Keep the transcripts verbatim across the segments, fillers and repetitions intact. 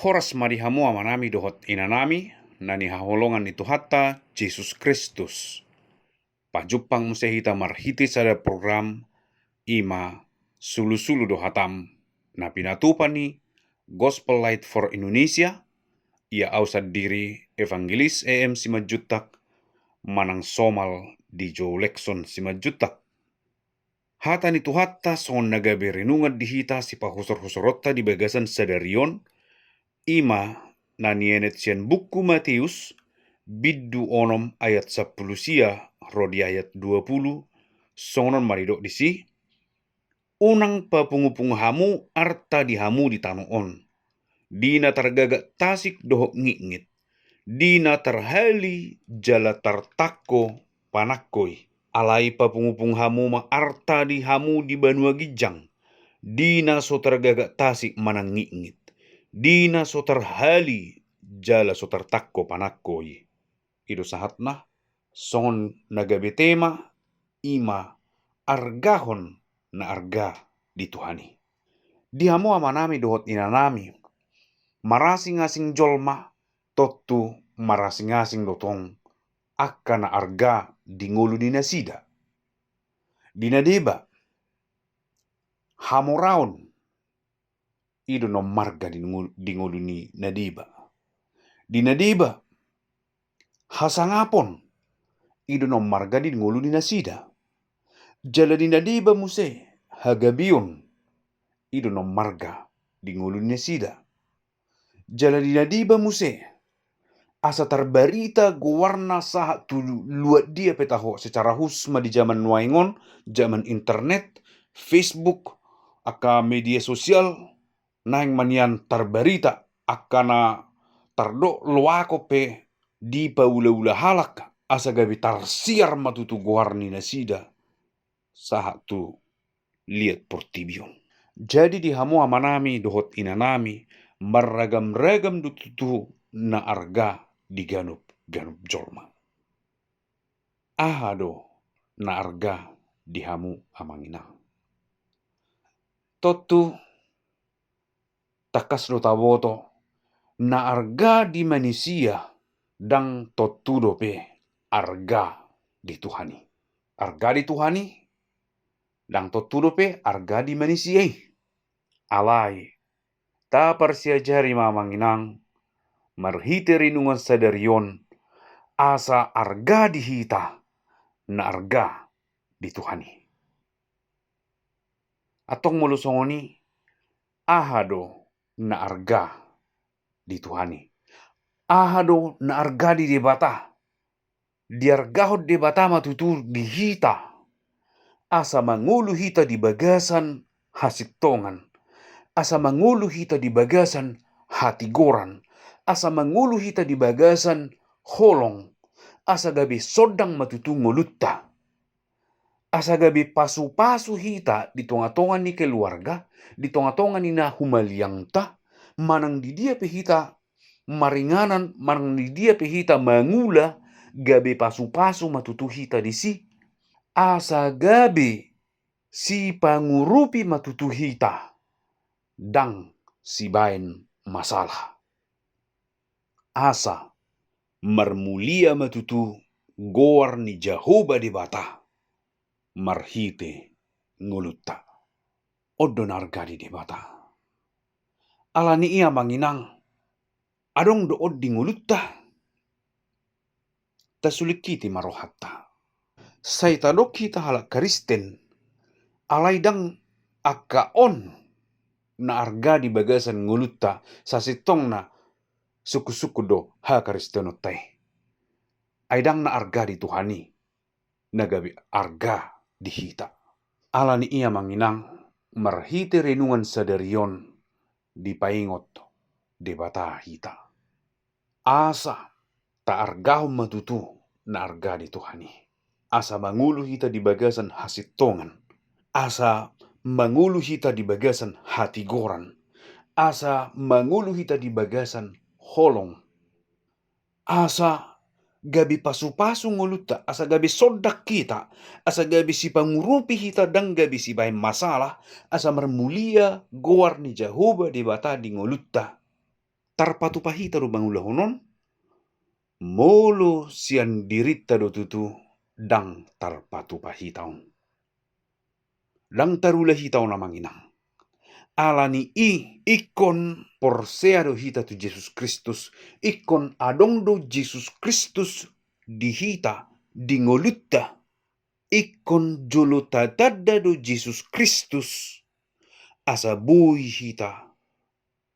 Horas ma di hamu amanami dohot inanami, na nihaholongan ni Tuhanta Jesus Kristus. Pajumpang muse hita marhite sada program, i ma Sulusulu do Hatam, na pinatupa ni Gospel Light for Indonesia, ia au sandiri Evangelis E M Simanjuntak, manang somal di Joe Lekson Simanjuntak. Hata ni Tuhanta songon na gabe renungan di hita sipahusorhusoronta di bagasan sadari on, i ma na nienet sian buku Mateus, bindu onom ayat sampulu sia ro di ayat dua pulu, songon on ma didok disi: Unang papungupungu hamu arta di hamu di tano on, di na targagak tasik dohot ngitngit, di na tarhali jala tartangko panangko i. Alai papungupungu hamu ma arta di hamu di banua ginjang, di na so targagak tasik manang ngitngit, di na so tarhali jala so tartangko panangko i. I do sahatna, songon na gabe tema, i ma argahon na arga di Tuhan i. Di hamu amanami dohot inanami, marasing-asing jolma, tontu marasing-asing do tong angka na arga di ngolu ni nasida. Di na deba, hamoraon, i do na marga di ngolu, di ngolu ni na deba. Di na deba, hasangapon, i do na marga di ngolu ni nasida. Jala di na deba muse, hagabeon, i do na marga di ngolu ni nasida. Jala di na deba muse, asa tarbarita goarna sahat tu luat dia pe taho, secara khusus ma di jaman nuaeng on, jaman internet, Facebook, angka media sosial, naeng ma nian tarbarita, angka na tardok loakon pe dipaulaula halak, asa gabe tarsiar ma tutu goar ni nasida sahat tu liat portibi on. Jadi di hamu amanami dohot inanami, marragamragam do tutu na arga di ganup, ganup jolma. Aha do na arga di hamu amang inang? Tontu tangkas do taboto, na arga di manisia ndang tontu dope arga di Tuhan i. Arga di Tuhan i ndang tontu dope arga di manisia i. Alai, taparsiajari ma amang inang, marhite renungan sadari on, asa arga di hita na arga di Tuhan i. Antong molo songon i, aha do na arga di Tuhan i? Aha do na arga di Debata? Diargahon Debata ma tutu di hita, asa mangolu hita di bagasan hasintongan, asa mangolu hita di bagasan hatigoran, asa mangolu hita di bagasan holong, asa gabe sondang ma tutu ngolunta. Asa gabe pasupasu hita di tongatonga ni keluarga, di tongatonga ni na humaliangta, manang di dia pe hita maringanan, manang di dia pe hita mangula, gabe pasupasu ma tutu hita disi, asa gabe sipangurupi ma tutu hita, ndang sibaen masalah. Asa marmulia ma tutu goar ni Jahowa Debata marhite ngolunta. On do na arga di Debata. Alani i amang inang, adong do on di ngolunta? Tasulingkiti ma rohanta. Sai tadok hita halak Kristen, alai ndang angka on na arga di bagasan ngolunta, sasintongna sungkunsungkun do hakristenonta i. Ai ndang na arga di Tuhan i na gabe arga di hita. Alani i amang inang, marhite renungan sadari on dipaingot Debata hita, asa taargahon ma tutu na arga di Tuhan i. Asa mangolu hita di bagasan hasintongan, asa mangolu hita di bagasan hatigoran, asa mangolu hita di bagasan holong, asa gabe pasupasu ngolunta, asa gabe sondang hita, asa gabe sipangurupi hita, ndang gabe sibaen masalah, asa marmulia goar ni Jahowa Debata di ngolunta. tarpatupa hita do mangulahon on? Molo sian dirinta do tutu, ndang tarpatupa hita on. Ndang tarula hita on, amang inang. Ala ni i, ingkon porsea do hita tu Jesus Kristus, ingkon adong do Jesus Kristus di hita, di ngolunta, ingkon jolo tatanda do Jesus Kristus, asa boi hita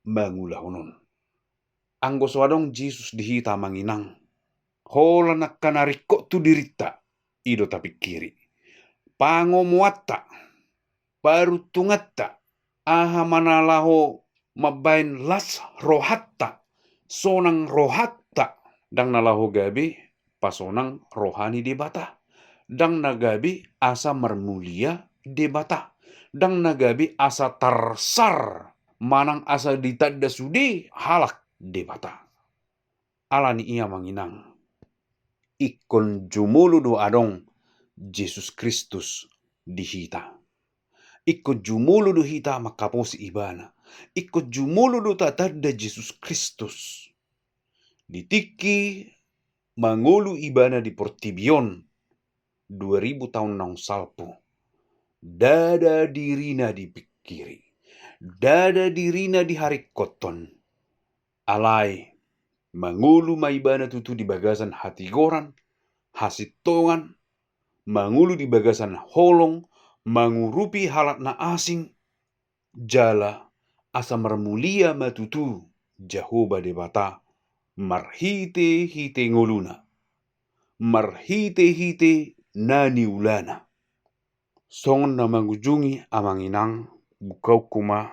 mangulahon on. Anggo so adong Jesus di hita, amang inang, holan angka na ringkot tu dirinta, i do tapingkiri. Pangomoanta, paruntunganta, aha ma na laho mambahen las rohanta, sonang rohanta, ndang na laho gabe pasonang roha ni Debata. Ndang na gabe asa marmulia Debata. Ndang na gabe asa tarsar manang asa ditanda sude halak Debata. Ala ni i, amang inang, ingkon jumolo do adong Jesus Kristus di hita. Ingkon jumolo do hita mangkaposi Ibana. Ingkon jumolo do tatanda Jesus Kristus. Di tingki mangolu Ibana di portibi on dua ribu taon naung salpu, ndada dirina dipingkiri, ndada dirina diharingkothon. Alai mangolu ma Ibana tutu di bagasan hatigoran, hasintongan, mangolu di bagasan holong, mangurupi halak na asing, jala asa marmulia ma tutu Jahowa Debata marhitehite ngoluna, marhitehite na niulana. Songon na mangujungi, amang inang, bukaonku ma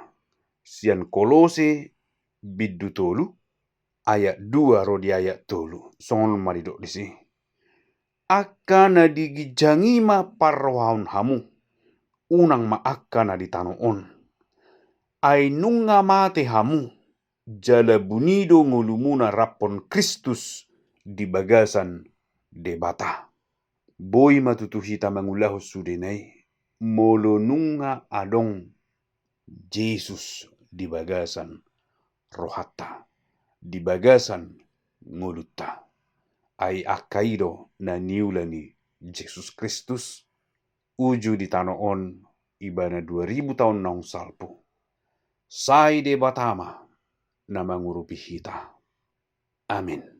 sian Kolose bindu tolu, ayat dua ro di ayat tolu. Songon on ma didok disi: Angka na di ginjang i ma parrohaon hamu, unang ma angka na di tano on. Ai nunga mate hamu, jala buni do ngolumuna raphon Kristus di bagasan Debata. Boi ma tutu hita mangulahon sudena i, molo nunga adong Jesus di bagasan rohanta, di bagasan ngolunta. Ai angka i do na niula ni Jesus Kristus uju di tano on Ibana dua ribu taon naung salpu. Sai Debata ma na mangurupi hita. Amin.